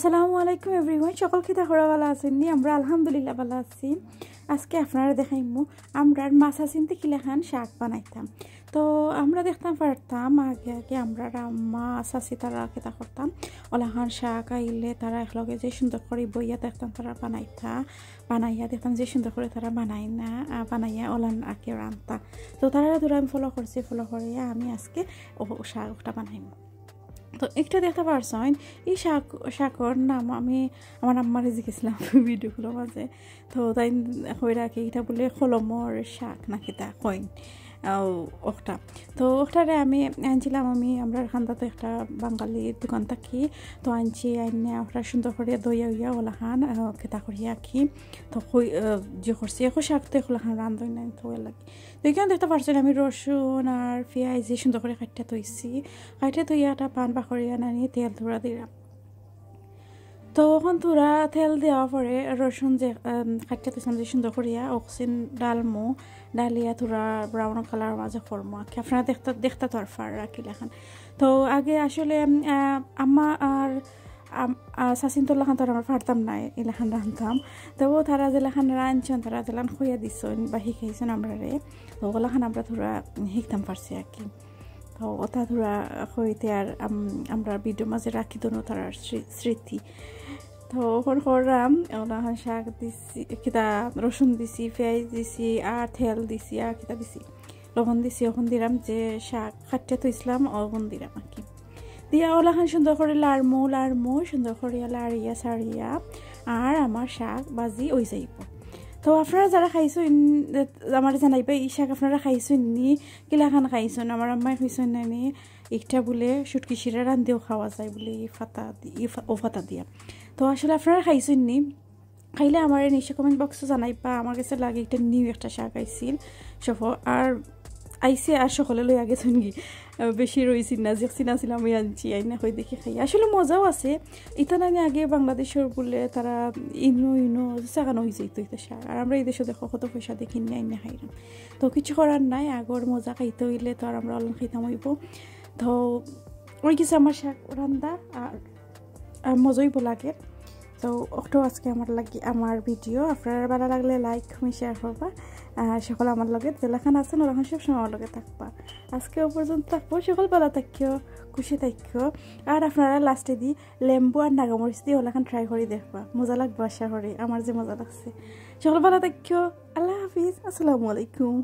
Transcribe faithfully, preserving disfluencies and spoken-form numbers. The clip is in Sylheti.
আসসালামু আলাইকুম এভরিওয়ান, সকল কিতা খবর, ভালা আছইন নি? আমরা আলহামদুলিল্লাহ ভালা আছি। আজকে আপনারারে দেখাইমু আমরার মা চাচিন্তে কিলাখান শাক বানাইতাম। তো আমরা দেখতাম পারতাম আগে আগে আমরার আম্মা চাচি তারা কিতা করতাম, অলাখান শাক আইলে তারা একলগে যে সুন্দর করি বইয়া দেখতাম তারা বানাইতা, বানাইয়া দেখতাম যে সুন্দর করি তারা বানাই না, আহ, বানাইয়া অলান আগে রানতা। তো তারা ধরে আমি ফলো করছি, ফলো করিয়া আমি আজকে ও শাক ওটা বানাইমু। তো একটা দেখতা পারছইন, এই শাক, শাকর নাম আমি আমার আম্মারে জিজ্ঞেসলাম ভিডিওগুলোর মাঝে। তো তাইন কইরা কি এটা বুলে কলমর শাক না কিতা কইন, আও, ওটা। তো ওটারে আমি আনছিলাম, আমি আমরার কান্দাত একটা বাঙালি দোকান থাকি, তো আনছি, আইনে ওটা সুন্দর করিয়া ধইয়া উইয়া অলাখান, আহ, কিতা করিয়া কি, তো কই, আহ, যে করছি, এখন শাক তো এখন অলাখান রান্ধই নাই, তো এর লাগি। তো এখানো দেখতা পারছইন আমি রসুন আর পিয়াইজ যে সুন্দর করি কাটিয়া থইছি। কাটিয়া থইয়া একটা pan বাকরিয়া আনি তেল থুড়া দিলাম। তো এখন থুড়া তেল দেওয়ার পরে রসুন যে, আম, কাটিয়া থইছিলাম যে সুন্দর করিয়া, অখন ডালমু, ডালিয়া থুড়া brown colour মাঝে করমু আর কি। আপনারা দেখতা, দেখতা তো আর পাররা কিলাখান। তো আগে আসলে, আম, আহ, আম্মা আর আম-, আহ, চাচিন্তর লাখান তো আর আমরা পারতাম না, ইলাখান রানতাম। তবু তারা যেলাখান রানছইন, তারা যেলাখান কইয়া দিছইন বা শিখাইছইন আমরারে, তো ওলাখান আমরা থুড়া শিখতাম পারছি আর কি। তো ওটা থুড়া কইতে আর আম-, আমরা ভিডিওর মাঝে রাখি দোনো তারার স্মৃ-, স্মৃতি। তো ওখান করলাম, ওলাখান শাক দিছি, কিতা রসুন দিছি, পিয়াইজ দিছি, আর তেল দিছি, আর কিতা দিছি, লবণ দিছি। ওখান দিলাম যে শাক কাটিয়া থইছিলাম, ওখান দিলাম আর কি। দিয়া ওলাখান সুন্দর করি লাড়মু, লাড়মু, সুন্দর করিয়া লাড়িয়া সারিয়া আর আমার শাক ভাজি অই যাইব। তো আপনারা যারা খাইছইন, আমারে জানাইবা, এই শাক আপনারা খাইছইন নি, কিলাখান খাইছইন? আমার আম্মায় কইছইন না নি, একটা বুলে শুটকি শিরা রান্ধিও খাওয়া যায় বুলে, এই ফাতা দি-, এই ফা-, ও ফাতা দিয়া। তো আসলে আপনারা খাইছইন নি? খাইলে আমারে নিচে comment box-ও জানাইবা। আমার গেছে লাগে একটা new একটা শাক আইছিল, সফ-, আর আইছে আর সকলে লইয়া গেছইন গি। আহ, বেশি রইছিল না, যেকছিন আছিল আমি আনছি, আইনা কই দেখি খাই। আসলে মজাও আছে। ইতা নানি আগে বাংলাদেশর বুলে তারা ইনো ইনো সেখানো অই যাইতো ইতা শাক। আর আমরা এই দেশো দেখো কত পয়সা দিয়া কিনিয়া আইনা খাইরাম। তো কিছু করার নাই, আগর মজা খাইতে অইলে তো আর আমরা অলান খাইতাম অইব। তো অই গেছে আমার শাক রান্দা, আর, আর মজা অইব লাগে। তো ওটাও আজকে আমার লাগি, আমার ভিডিও। আপনারা ভালা লাগলে like, comment, share করবা। আর সকল আমার লগে যেলাখান আছইন, ওলাখান সব সময় আমার লগে থাকবা। আজকে ও পর্যন্ত থাকবো। সকল ভালা থাকিও, খুশি থাকিও। আর আপনারা last-এ দি লেম্বু আর নাগামরিচ দি ওলাখান try করি দেখবা, মজা লাগবো আশা করি, আমার যে মজা লাগছে। সকল ভালা থাকিও, আল্লাহ হাফিজ, আসসালামু আলাইকুম।